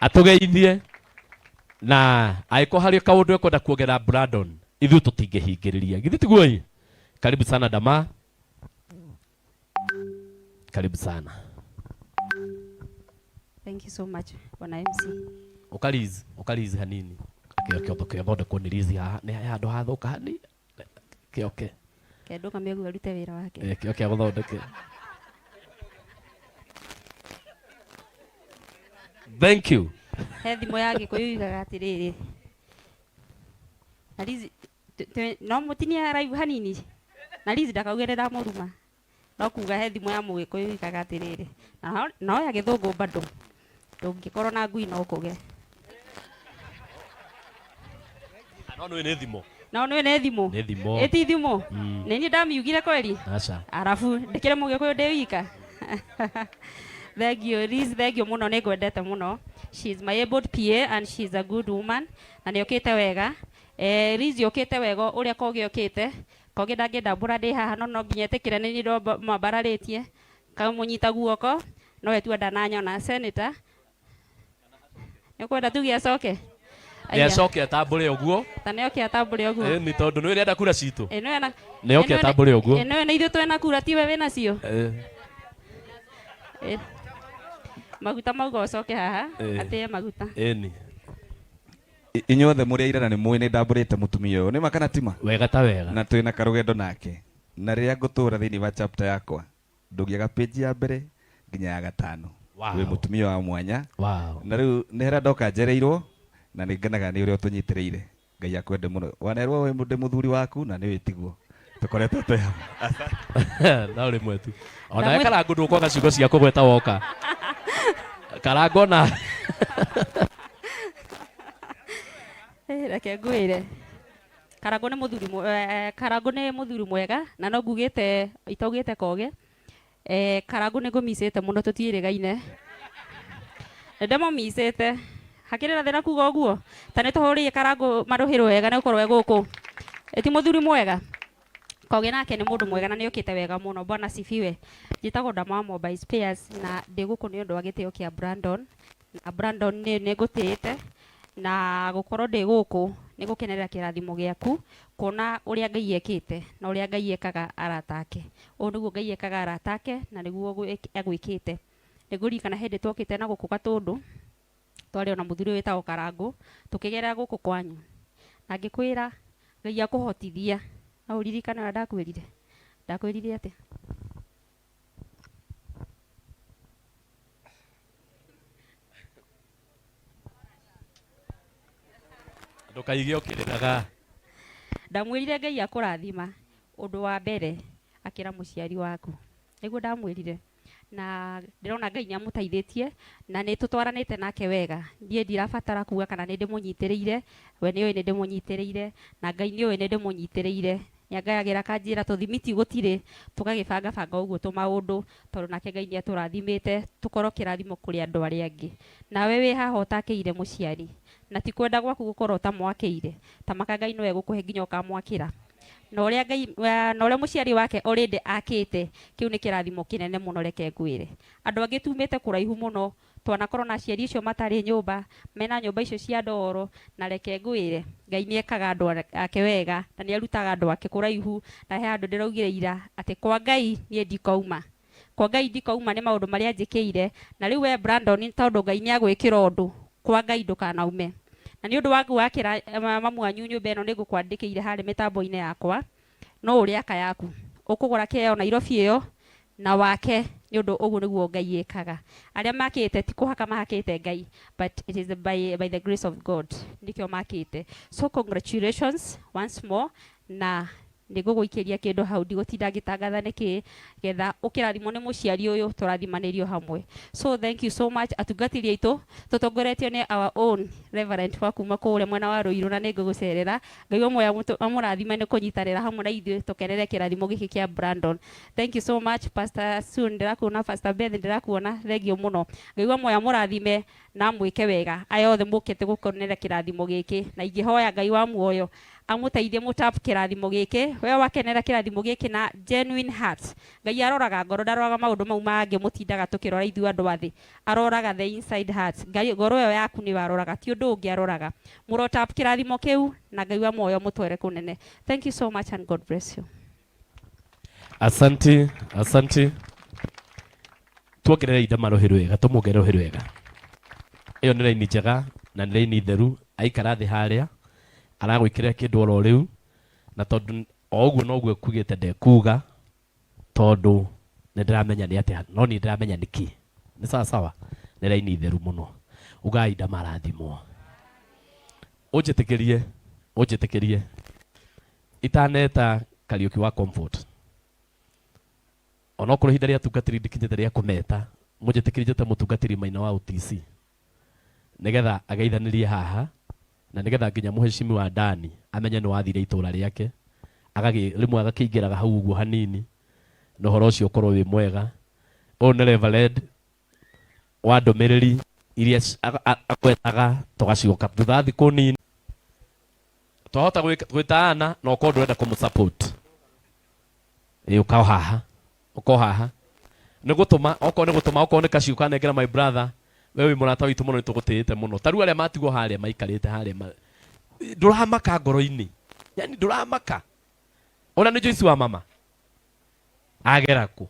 Atũgeithie na angĩkorwo harĩ kaũndũ ekwenda kuongerera Brandon, ithuĩ tũtingĩhingĩrĩria. Githĩ tiguo ĩ? Karibu sana Dama. Karibu sana. Thank you so much, Bwana MC. Ũkariz, ũkariz hanini. Kĩo kĩotho kĩothondekwo nĩ Liz haha, nĩ handũ hathũka hanini. Kĩoke. Kendũgamie ũguo arute wĩra wake. Eh, kĩoke agũthondeke. Thank you. He thimo ya Gĩkũyũ yugaga atĩrĩrĩ. Na Liz, no mũtinie haraihu hanini. Na Liz ndakauge nĩ ndamũruma. No kuga he thimo ya Mũgĩkũyũ yugaga atĩrĩrĩ, na no ya Gĩthũngũ bado. Ndũngĩkorwo na ngui no ũkũge. No nĩ nĩ thimo. No nĩ nĩ thimo. Nĩ thimo. Ĩ ti thimo. Nĩ niĩ ndamiugire kweli? Aca. Arabu ndĩkĩrĩ Mũgĩkũyũ ndĩ wika. Thank you Liz, thank you mũno, nĩ ngwendete mũno. She is my able PA and she is a good woman na nĩ okĩte wega. Eh, Liz okĩte wega ũrĩa Kogi okĩte. Kogi ndangĩenda mbura ndĩ haha no no nginya etĩkĩre nĩ niĩ ndamwambararĩtie. Kamũnyita guoko no we tu ndananyona. Senator, nĩ ũkwenda tuge acoke? Nĩ acoke atambũre ũguo. Ta nĩ oke atambũre ũguo. Ĩni tondũ nĩ ũrenda kura citũ. Ĩ nĩwe na Nĩ oke atambũre ũguo. Ĩ nĩwe na ithuĩ twĩna kura tiwe wĩna cio. Ĩ. Maguta mauga ũcoke haha atĩe maguta. Ĩni. Inyuothe mũrĩ aira na nĩ mũĩ nĩ ndambũrĩte mũtumia ũyũ. Nĩ ma kana ti ma? Wega ta wega. Na twĩna karũgendo nake. Na rĩrĩa ngũtũra thĩinĩ wa chapter yakwa, ndũngĩaga page ya mbere nginya ya gatano. Wow. Wĩ mũtumia wa mwanya. Wow. Na rĩu nĩ harĩa ndoka njereirwo na nĩ ngenaga nĩ ũrĩa ũtũnyitĩrĩire. Ngai akwende mũno. Wanerwo wĩ ndĩ mũthuri waku na nĩ wĩtiguo. Tũkoretwo twĩ hamwe. No rĩmwe tu. Onawe Karangũ ndũkwaga ciugo cia kũgweta woka. Karangũ ona Eh, reke ngwĩre Karangũ nĩ mũthuri eh, Karangũ nĩ mũthuri mwega na no ngugĩte itaugĩte koge eh, Karangũ nĩ ngũmicĩte mũno tũtiĩrĩgaine nĩ ndĩmũmicĩte hakĩrĩ na thĩna kuga ũguo ta nĩ tũhũrĩire Karangũ marũhĩ wega nĩ gũkorwo e gũkũ ĩ ti mũthuri mwega Koge nake nĩ mũndũ mwega na nĩ okĩte wega mũno. Bwana asifiwe. Njĩtagwo Ndamwa Mobile Spares na ndĩ gũkũ nĩ ũndũ wa gĩtĩo kĩa Brandon. Na Brandon nĩ nĩ ngũtĩĩte na gũkorwo ndĩ gũkũ nĩ gũkenerera kĩrathimo gĩaku kuona ũrĩa Ngai ekĩte na ũrĩa Ngai ekaga arata ake. Ũũ nĩguo Ngai ekaga arata ake na nĩguo agwĩkĩte. Nĩ ngũririkana hĩndĩ twokĩte na gũkũ Gatũndũ twarĩ ona mũthuri ũyũ wĩtagwo Karangũ tũkĩgerera gũkũ kwanyu na ngĩkwĩra Ngai akũhotithia. No ũririkane ũrĩa ndakwĩrire? Ndakwĩrire atĩa? Ndũkaige ũkĩrĩraga. Ndamwĩrire Ngai akũrathima ũndũ wa mbere akĩra mũciari waku. Nĩguo ndamwĩrire. Na ndĩrona Ngai nĩ amũteithĩtie na nĩ tũtwaranĩte nake wega. Niĩ ndirabatara kuga kana nĩ ndĩmũnyitĩrĩire, we nĩ ũĩ nĩ ndĩmũnyitĩrĩire na Ngai nĩ ũĩ nĩ ndĩmũnyitĩrĩire. Nĩ angayagĩra akanjĩra tũthimiti gũtirĩ, tũgagĩbanga banga ũguo tũmaũndũ tondũ nake Ngai nĩ atũrathimĩte tũkorwo kĩrathimo kũrĩ andũ arĩa angĩ. Nawe wĩ haha ũtakĩire mũciari na ti kwenda gwaku gũkorwo ũtamwakĩire, ta maka Ngai no egũkũhe nginya ũkamwakĩra. Na ũrĩa Ngai, na ũrĩa mũciari wake already akĩte, kĩu nĩ kĩrathimo kĩnene mũno reke ngwĩre. Andũ angĩ tumĩte kũraihu mũno, twanakorwo na aciari acio matarĩ nyũmba, mena nyũmba icio cia ndoro, na reke ngwĩre, Ngai nĩ ekaga andũ ake wega, na nĩ arutaga andũ ake kũraihu, na he handũ ndĩraugire ira, atĩ kwa Ngai niĩ ndikauma. Kwa Ngai ndikauma nĩ maũndũ marĩa anjĩkĩire, na rĩu we Brandon tondũ Ngai nĩ agwĩkĩra ũndũ, kwa Ngai ndũkanaume. Na nĩ ũndũ wa gwakĩra mamu wanyu nyũmba ĩno nĩ ngũkwandĩkĩire harĩa mĩtambo-inĩ yakwa, no ũrĩaka yaku. Ũkũgũra kĩo Nairobi ĩyo na wake nĩ ũndũ ũguo nĩguo Ngai ĩkaga. Arĩa makĩte ti kũhaka mahakĩte Ngai, but it is by the grace of God nĩkĩo makĩte. So congratulations once more na nĩ ngũgũikĩria kĩndũ hau ndigũtinda ngĩtangatha nĩkĩ getha ũkĩrathimwo nĩ mũciari ũyũ tũrathimanĩrio hamwe. So thank you so much atungatĩri aitũ tũtongoretio nĩ our own reverend wa kuma kũrĩa mwena wa Ruiru na nĩ ngũgũcerera. Ngai wa muoyo amũrathime nĩ kũnyitanĩra hamwe na ithuĩ tũkenere kĩrathimo gĩkĩ kĩa Brandon. Thank you so much Pastor Sue ndĩrakuona, Pastor Beth ndĩrakuona, thank you mũno. Ngai wa muoyo amũrathime na amwĩke wega aya othe mũkĩte gũkenera kĩrathimo gĩkĩ na ingĩhoya Ngai wa muoyo Amũteithie mũtap kĩrathimo gĩkĩ. We wakenera kĩrathimo gĩkĩ na genuine heart. Ngai aroraga ngoro, ndaroraga maũndũ mau mangĩ mũtindaga tũkĩrora ithuĩ andũ a thĩ. Aroraga the inside heart. Ngai ngoro ĩyo yaku nĩyo aroraga, ti ũndũ ũngĩ aroraga. Mũrotap kĩrathimo kĩu na Ngai wa muoyo mũtware kũnene. Thank you so much and God bless you. Asanti, asanti. Tuongerere ida maruhi rwega, tumuongerere ruhi rwega. Iyo nĩ raini njega na nĩ raini theru. Aikara thĩ harĩa aragwĩkĩrĩra kĩndũ oro rĩu, na tondũ o ũguo noguo ekugĩte ndekuga, tondũ nĩ ndĩramenya nĩ atĩa, no niĩ ndĩramenya nĩkĩ. Nĩ sawa sawa, nĩ raini theru mũno. Ugai ndamarathimwo. Ũnjĩtĩkĩrie, ũnjĩtĩkĩrie itaneta Kariũki wa Comfort, onokorwo ihinda rĩa tungatĩri ndikinyĩte rĩa kũmeta, mũnjĩtĩkĩrie njĩte mũtungatĩri Maina wa OTC nĩgetha ageithanĩrie haha, na nĩgetha nginya mũheshimiwa Dani amenye nĩ wathire itũra rĩake, agagĩ rĩmwe agakĩingĩraga hau ũguo hanini, na ũhoro ũcio ũkorwo wĩ mwega. Ũyũ nĩ Reverend wa ndũmĩrĩri iria agwetaga tũgacoka thutha wa thikũ nini twahota gwĩtaana, na ũkorwo ndũrenda kũmũ support, ĩ ũka haha, ũka haha nĩ gũtũma, okorwo nĩ gũtũma, okorwo nĩ kaciũ kanengera. My brother, we wĩ mũrata witũ mũno, nĩ tũgũtĩĩte mũno. Ta rĩu arĩa matigwo harĩa maikarĩte harĩa ndũramaka ngoro-inĩ, yani ndũramaka ona nĩ Joyce wa mama agera kũ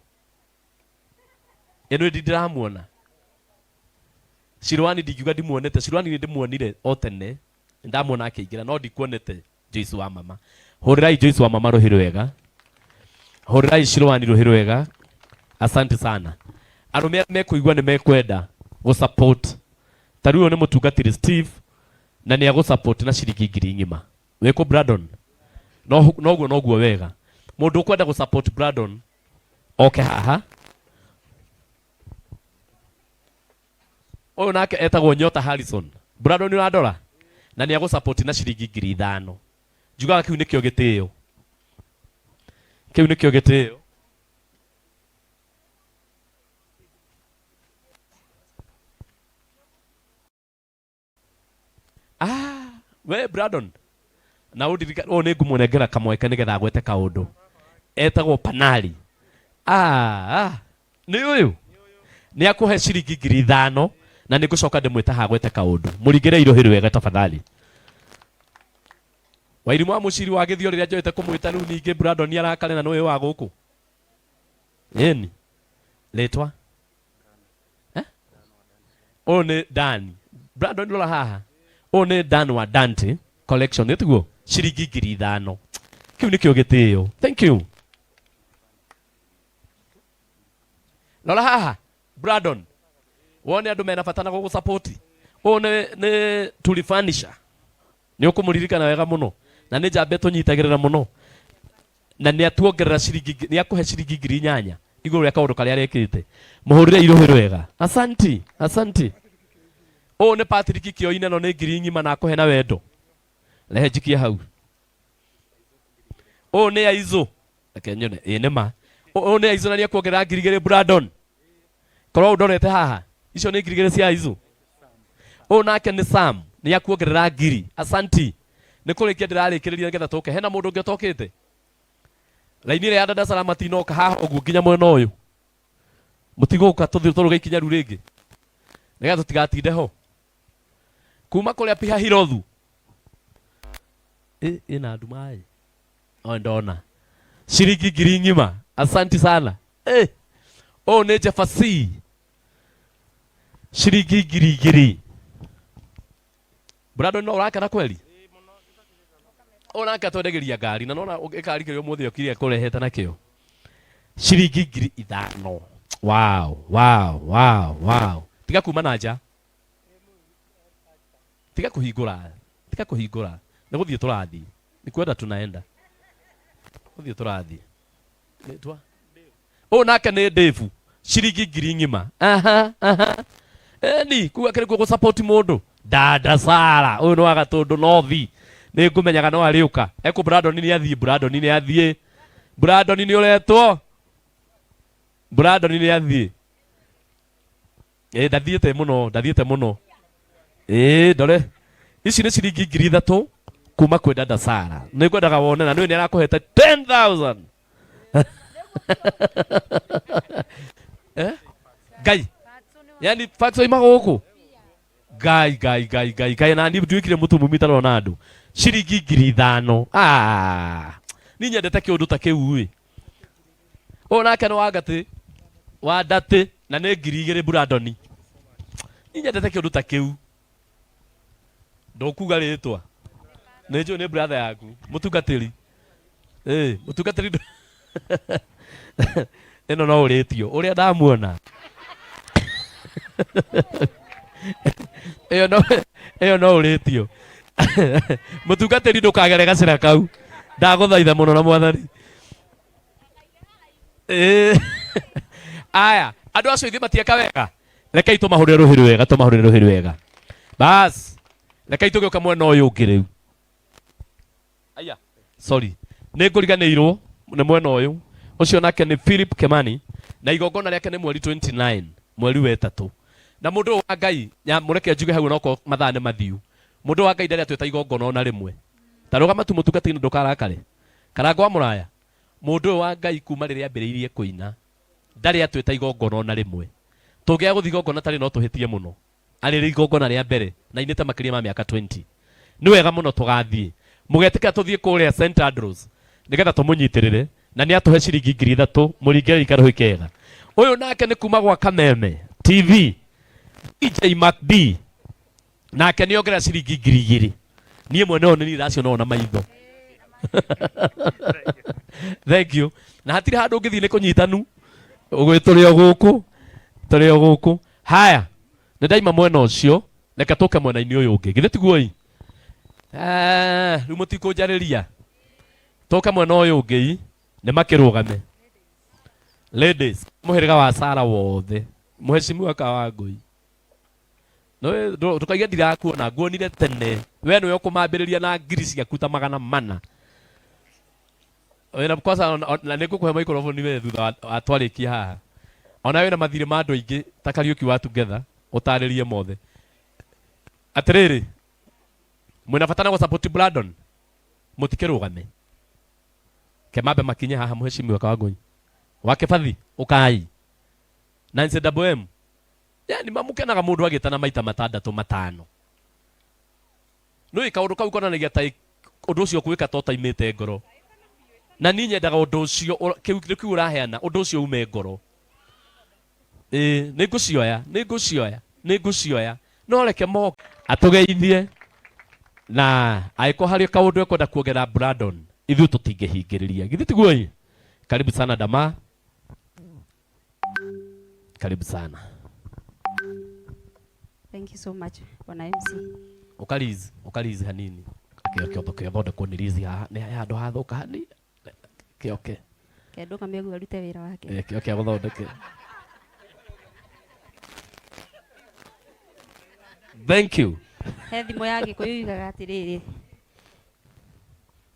ĩno ĩndi ndĩramuona. Shirwani ndingiuga ndimuonete. Shirwani nĩ ndĩmuonire o tene, ndamuona akĩingĩra, no ndikuonete. Joyce wa mama, hũrĩrai Joyce wa mama rũhĩ rwega, hũrĩrai Shirwani rũhĩ rwega. Asante sana. Arũme arĩa mekũigua nĩ mekwenda gũ support, ta rĩu ũyũ nĩ mũtungatĩri Steve, na nĩ agũ support na ciringi 10,000. Wĩkũ Brandon? No noguo noguo wega. Mũndũ ũkwenda gũ support Brandon oke haha. Ũyũ nake etagwo Nyota Harrison. Brandon ũrandora, na nĩ agũ support na ciringi 5,000. Njugaga kĩu nĩkĩo gĩtĩo, kĩu nĩkĩo gĩtĩo. Ah, we Brandon na ũndirika ũyũ nĩ ngũmũnengera kamweke nĩgetha agwete kaũndũ. Etagwo Panali. Ah, ah, nĩ ũyũ nĩ akũhe ciringi 5,000, na nĩ ngũcoka ndĩmwĩta haha agwete kaũndũ. Mũringĩre irũhĩ rwega tafadhali. Wairimũ wa mũciri wa gĩthio rĩrĩa njoete kũmwĩta rĩu ningĩ Brandon arakare na nĩwe wa gũkũ ĩni rĩtwa. Eh? Ũyũ nĩ Dan. Brandon, rora haha, ũyũ nĩ Dan wa Dante Collection, nĩ tiguo? Ciringi 5,000, kĩu nĩkĩo gĩtĩo. Thank you. Rora haha Brandon, wone andũ mena bata na gũgũ support. Ũyũ nĩ Tuli Furniture, nĩ ũkũmũririkana wega mũno, na nĩ njambe tũnyitagĩrĩra mũno, na nĩ atuongerera ciringi, nĩ akũhe ciringi 8,000 igũrũ rĩa kaũndũ karĩa arekĩte. Mũhũrĩre irũhĩ rwega. Asanti, asanti. Ũyũ nĩ Patrick Kĩoine, no nĩ 1,000 na akũhe na wendo. Rehe njikie hau. Ũyũ nĩ Aizo, reke nyone. Ĩ nĩ ma, ũyũ nĩ Aizo na nĩ ekuongerera 2,000. Brandon, korwo ũndorete haha, icio nĩ 2,000 cia Aizo. Ũyũ nake nĩ Sam, nĩ akuongerera 1,000. Asanti. Nĩ kũrĩkia ndĩrarĩkĩrĩria nĩgetha tũke. Hena mũndũ ũngĩ ũtokĩte raini ĩrĩa ya dada Salama tinoka haha ũguo nginya mwena ũyũ? Mũtigũka tũthiĩ tũrũge ikinya rĩu rĩngĩ nĩgetha tũtigatinde ho kuma kũrĩa piha hirothu. Ĩ ĩna nduma ĩ o ndona ciringi 1,000. Asanti sana. Eh, ũyũ nĩ Jefasi, ciringi 2,000. Brandon, no ũrakena kweli? Ũyũ nake atwendagĩria ngari, na nona gĩkari kĩrĩa ũmũthĩ okire kũrehete nakĩo, ciringi 5,000. Wow. Tiga kuma na nja, tiga kũhingũra, tiga kũhingũra. Nĩ gũthiĩ tũrathiĩ, nĩ kwenda tunaenda, gũthiĩ tũrathiĩ. Rĩtwa ũyũ nake nĩ Dave, ciringi 1,000. Aha aha, eni kuga kĩrĩ kuo gũ-support mũndũ. Dada Sara, ũyũ nĩ wa Gatũndũ North, nĩ ngũmenyaga no arĩũka. Ekũ Brandon? Nĩ athiĩ. Brandon nĩ athiĩ. Brandon nĩ ũretwo. Brandon nĩ athiĩ. Ĩ ndathiĩte mũno, ndathiĩte mũno. Ĩ ndore ici nĩ ciringi 3,000. Kuma kwĩ dada Sara. Nĩ ngwendaga wone na nĩ nĩ arakũhete 10,000. Eh? Ngai. Yani fatso ima gũkũ. Ngai ngai ngai ngai ngai na niĩ nduĩkire mũtumumi itarona andũ. Ciringi 5,000. Ah. Niĩ nyendete kĩũndũ ta kĩu ĩ. Ũyũ nake nĩ wa ngatĩ wa ndatĩ na nĩ 2,000 Brandoni. Niĩ nyendete kĩũndũ ta kĩu. Ndũkuga rĩtwa. Nĩ njũĩ nĩ brother yaku. Mũtungatĩri. Ĩ, mũtungatĩri ĩno no ũrĩtio. Ũrĩa ndamuona. Ĩyo no ĩyo no ũrĩtio. Mũtungatĩri ndũkagere gacĩra kau. Ndagũthaitha mũno na mwathani. Ĩ. Aya, andũ acio ithuĩ matieka wega. Rekei tũmahũrĩre rũhĩ rwega, tũmahũrĩre rũhĩ rwega. Bas, rekei tũgĩũka mwena ũyũ ũngĩ rĩu. Aya, sorry. Nĩ ngũriganĩirwo nĩ mwena ũyũ. Ũcio nake nĩ Philip Kemani na igongona rĩake nĩ mweri 29 mweri wa ĩtatũ. Na mũndũ ũyũ wa Ngai, mũreke njuge hau onokorwo mathaa nĩ mathiu. Mũndũ wa Ngai ndarĩ atwĩta igongona ona rĩmwe. Ta rũgama tu mũtungatĩri na ndũkarakare. Karangũ wa mũraya. Mũndũ ũyũ wa Ngai kuma rĩrĩa ambĩrĩirie kũina ndarĩ atwĩta igongona ona rĩmwe. Tũngĩaga gũthiĩ igongona tarĩ no tũhĩtie mũno. Arĩ rĩ igongona rĩa mbere na ainĩte makĩria ma mĩaka 20. Nĩ wega mũno tũgathiĩ. Mũgetĩkĩra tũthiĩ kũrĩa St Andrews nĩgetha tũmũnyitĩrĩre na nĩ atũhe ciringi 3,000 mũringĩrĩri karũhĩ kega. Ũyũ nake nĩ kuma gwa Kameme TV DJ Mac D nake nĩ ongerera ciringi 2,000. Niĩ mwene ũyũ nĩ niĩ ndĩraciona na maitho. Thank you. Na hatirĩ handũ ũngĩthiĩ nĩ kũnyitanu. Ũguo tũrĩ o gũkũ. Tũrĩ o gũkũ. Haya, nĩ ndaima mwena ũcio, reke tũke mwena-inĩ ũyũ ũngĩ. Githĩ tiguo ĩ? Eh, rĩu mũtikũnjarĩria. Tũke mwena ũyũ ũngĩ ĩ, nĩ makĩrũgame. Ladies, mũhĩrĩga wa Sara wothe. Mheshimiwa Kawangũi. Ndũkaige ndirakuona, nguonire tene. We nĩwe ũkũmambĩrĩria na ngiri ciaku ta 400. Wĩna kwanza na nĩ ngũkũhe microphone we thutha wa twarĩkia haha. Ona wĩna mathirĩ ma andũ aingĩ ta Kariũki wa Together, ũtarĩrie mothe. Atĩrĩrĩ, mwĩna bata na gũ support Brandon? Mũtikĩrũgame. Ke mambe makinye haha mheshimiwa Kawangũi. Wa Kĩbathi, ũkai. Nancy Double M. Yani mamukenaga mũndũ agĩtana maita matandatũ matano. Nĩũĩ kaũndũ kau konanagia ta ũndũ ũcio ũkwĩka ta ũtaimĩte ngoro. Na niĩ nyendaga ũndũ ũcio, kĩu nĩkĩo ũraheana, ũndũ ũcio ume ngoro. Ĩĩ, nĩ ngũcioya, nĩ ngũcioya, nĩ ngũcioya. No reke moke. Atũgeithie, na angĩkorwo harĩ kaũndũ ekwenda kuongerera Brandon, ithuĩ tũtingĩhingĩrĩria. Githĩ tiguo ĩ? Karibu sana Dama. Karibu sana. Thank you so much, Bwana MC. Ũkarizi, ũkarizi hanini. Kĩo kĩotho kĩothondekwo nĩ rizi haha, nĩ handũ hathũka hanini. Kĩoke. Kendũgamie ũguo arute wĩra wake. Eh, kĩoke agũthondeke. Thank you. He thimo ya Gĩkũyũ yugaga atĩrĩrĩ.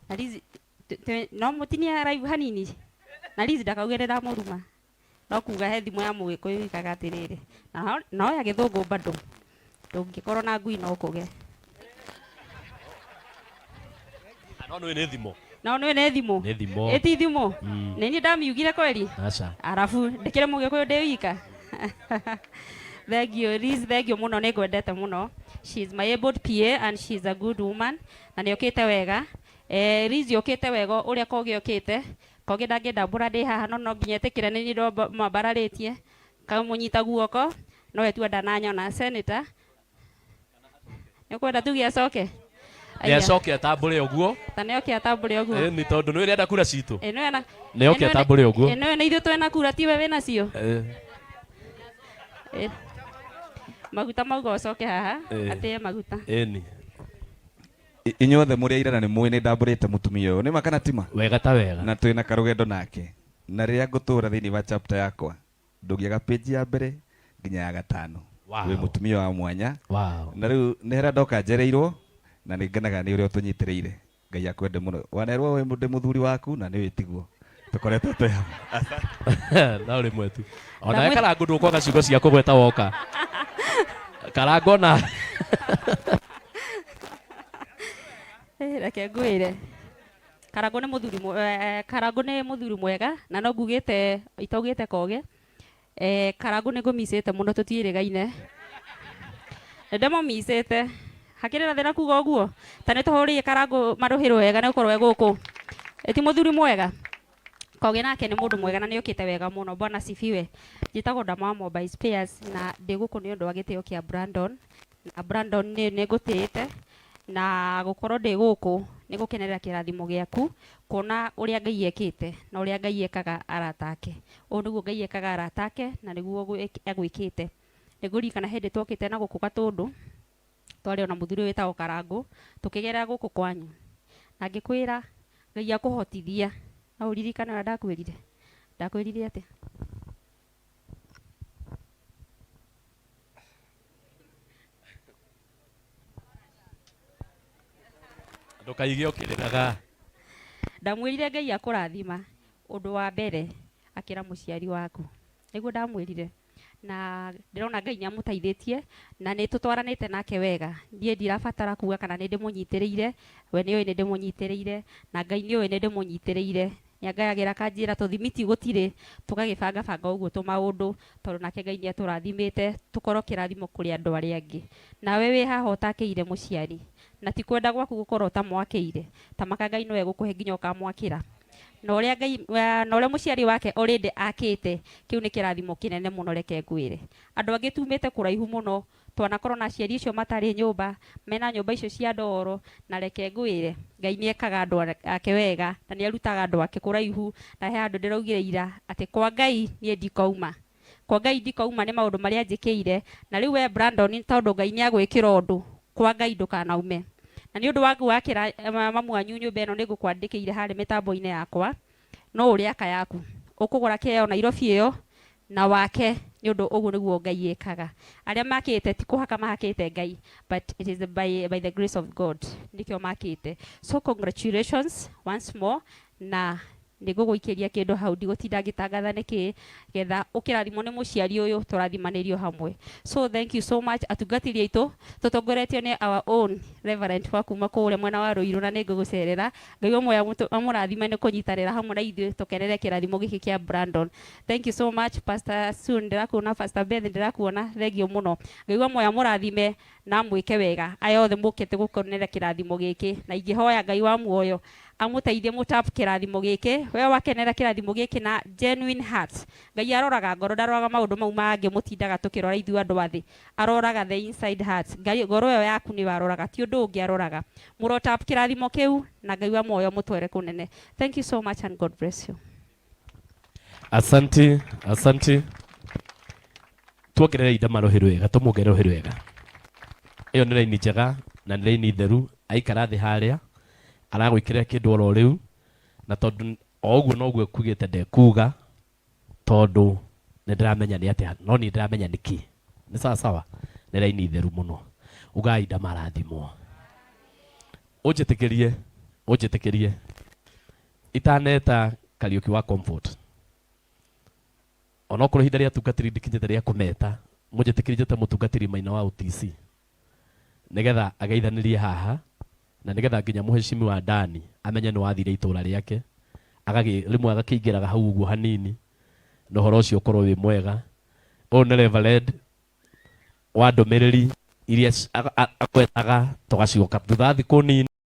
Na Liz, no mũtinie live hanini. Na Liz ndakauge ndĩramũruma. No kuga he thimo ya Mũgĩkũyũ yugaga atĩrĩrĩ. Na no ya Gĩthũngũ bado. Ndũngĩkorwo na ngui no ũkũge. No nĩ nĩ thimo. No nĩ nĩ thimo. Nĩ thimo. Ĩ ti thimo. Nĩ niĩ ndamiugire kweli? Aca. Arabu ndĩkĩrĩ Mũgĩkũyũ ndĩ wika. Thank you Liz, thank you mũno, nĩ ngwendete mũno. She is my able PA and she is a good woman. Na nĩ okĩte wega. Liz okĩte wega ũrĩa Kogi okĩte. Kogi ndangĩndambũra ndĩ haha no no nginya etĩkĩre nĩ niĩ ndamwambararĩtie. Kamũnyita guoko no we tu ndananyona. Senator, nĩ ũkwenda tuge acoke? Nĩ acoke atambũre ũguo. Ta nĩ oke atambũre ũguo. Nĩ tondũ nĩ ũrenda kura citũ. Ĩ, nĩwe na- Nĩ oke ĩ, nĩwe- atambũre ũguo. Ĩ, nĩwe na ithuĩ twĩna kura tiwe wĩna cio. Ĩ, maguta mauga ũcoke haha, atĩe maguta. Ĩni. Inyuothe mũrĩ aira na nĩ mũĩ nĩ ndambũrĩte mũtumia ũyũ. Nĩ ma kana ti ma? Wega ta wega. Na twĩna karũgendo nake. Na rĩrĩa ngũtũra thĩinĩ wa chapter yakwa, ndũngĩaga page ya mbere nginya ya gatano. Wow. Wĩ mũtumia wa mwanya. Wow. Na rĩu nĩ harĩa ndoka njereirwo na nĩ ngenaga nĩ ũrĩa ũtũnyitĩrĩire. Ngai akwende mũno. Wanerwo wĩ ndĩ mũthuri waku na nĩ wĩtiguo. Tũkoretwo twĩ hamwe. No rĩmwe tu. Ona we Karangũ ndũkwaga ciugo cia kũgweta woka. Karangũ ona. Reke ngwĩre Karangũ nĩ mũthuri Karangũ nĩ mũthuri mwega na no ngugĩte itaugĩte koge. Karangũ nĩ ngũmicĩte mũno tũtiĩrĩgaine. Nĩ ndĩmũmicĩte. Hakĩrĩ na thĩna kuga ũguo? Ta nĩ tũhũrĩire Karangũ marũhĩ wega nĩ gũkorwo e gũkũ. Ĩ ti mũthuri mwega? Koge nake nĩ mũndũ mwega na nĩ okĩte wega mũno. Bwana asifiwe. Njĩtagwo Ndamwamo by Spears na ndĩ gũkũ nĩ ũndũ wa gĩtĩo kĩa Brandon. Na Brandon nĩ nĩ ngũtĩĩte na gũkorwo ndĩ gũkũ nĩ gũkenerera kĩrathimo gĩaku, kuona ũrĩa Ngai ekĩte na ũrĩa Ngai ekaga arata ake. Ũũ nĩguo Ngai ekaga arata ake na nĩguo agwĩkĩte. Nĩ ngũririkana hĩndĩ twokĩte na gũkũ Gatũndũ, twarĩ ona mũthuri ũyũ wĩtagwo Karangũ, tũkĩgerera gũkũ kwanyu. Na ngĩkwĩra Ngai akũhotithia, no ũririkane ũrĩa ndakwĩrire? Ndakwĩrire atĩa? Ndũkaige ũkĩrĩraga. Ndamwĩrire Ngai akũrathima, ũndũ wa mbere akĩra mũciari waku. Nĩguo ndamwĩrire. Na ndĩrona Ngai nĩ amũteithĩtie na nĩ tũtwaranĩte nake wega. Niĩ ndirabatara kuga kana nĩ ndĩmũnyitĩrĩire, we nĩ oĩ nĩ ndĩmũnyitĩrĩire na Ngai nĩ oĩ nĩ ndĩmũnyitĩrĩire. Nĩ angayagĩra akanjĩra tũthimiti gũtirĩ, tũgagĩbanga banga ũguo tũmaũndũ, tondũ nake Ngai nĩ atũrathimĩte tũkorwo kĩrathimo kũrĩ andũ arĩa angĩ. Nawe wĩ haha ũtakĩire mũciari, na ti kwenda gwaku gũkorwo ũtamwakĩire, ta maka Ngai no egũkũhe nginya ũkamwakĩra. Na ũrĩa Ngai, na ũrĩa mũciari wake already akĩte, kĩu nĩ kĩrathimo kĩnene mũno reke ngwĩre. Andũ angĩ tumĩte kũraihu mũno, twanakorwo na aciari acio matarĩ nyũmba, mena nyũmba icio cia ndoro, na reke ngwĩre, Ngai nĩ ekaga andũ ake wega, na nĩ arutaga andũ ake kũraihu, na he handũ ndĩraugire ira, atĩ kwa Ngai niĩ ndikauma. Kwa Ngai ndikauma nĩ maũndũ marĩa anjĩkĩire, na rĩu we Brandon tondũ Ngai nĩ agwĩkĩra ũndũ, kwa Ngai ndũkanaume. Na nĩ ũndũ wa gwakĩra mamu wanyu nyũmba ĩno nĩ ngũkwandĩkĩire harĩa mĩtambo-inĩ yakwa, no ũrĩaka yaku. Ũkũgũra kĩheo Nairobi ĩyo, na wake, nĩ ũndũ ũguo nĩguo Ngai ekaga. Arĩa makĩte ti kũhaka mahakĩte Ngai, but it is by the grace of God nĩkĩo makĩte. So congratulations once more, na nĩ ngũgũikĩria kĩndũ hau ndigũtinda ngĩtangatha nĩkĩ, getha ũkĩrathimwo nĩ mũciari ũyũ tũrathimanĩrio hamwe. So thank you so much atungatĩri aitũ, tũtongoretio nĩ our own reverend wa kuma kũrĩa mwena wa Ruiru, na nĩ ngũgũcerera. Ngai wa muoyo amũrathime nĩ kũnyitanĩra hamwe na ithuĩ tũkenere kĩrathimo gĩkĩ kĩa Brandon. Thank you so much Pastor Sun, ndĩrakuona, Pastor Beth ndĩrakuona, thengio mũno. Ngai wa muoyo amũrathime na amwĩke wega. Aya othe mũkĩte gũkenera kĩrathimo gĩkĩ, na ingĩhoya Ngai wa muoyo amũteithie mũtap kĩrathimo gĩkĩ. We wakenera kĩrathimo gĩkĩ na genuine heart. Ngai aroraga ngoro, ndaroraga maũndũ mau mangĩ mũtindaga tũkĩrora ithuĩ andũ a thĩ. Aroraga the inside heart. Ngai ngoro ĩyo yaku nĩyo aroraga, ti ũndũ ũngĩ aroraga. Mũrotap kĩrathimo kĩu na Ngai wa muoyo amũtware kũnene. Thank you so much and God bless you. Asanti, asanti. Tuongerere inda marũhĩ rwega, tũmuongerere rũhĩ rwega. Ĩyo nĩ raini njega na nĩ raini theru. Aikara thĩ harĩa aragwĩkĩrĩra kĩndũ oro rĩu, na tondũ o ũguo noguo ekugĩte ndekuga, tondũ nĩ ndĩramenya nĩ atĩa, no niĩ ndĩramenya nĩ kĩ. Nĩ sawa sawa, nĩ raini theru mũno. Ugai ndamarathimwo. Ũnjĩtĩkĩrie, ũnjĩtĩkĩrie itaneta Kariũki wa Comfort, onokorwo ihinda rĩa atungatĩri ndikinyĩte rĩa kũmeta, mũnjĩtĩkĩrie njĩte mũtungatĩri Maina wa OTC nĩgetha ageithanĩrie haha, na nĩgetha nginya mũheshimiwa Dani amenye nĩ wathire itũra rĩake, agagĩ rĩmwe agakĩingĩraga hau ũguo hanini, na ũhoro ũcio ũkorwo wĩ mwega. Ũyũ nĩ Reverend wa ndũmĩrĩri iria agwetaga tũgacoka thutha wa thikũ nini.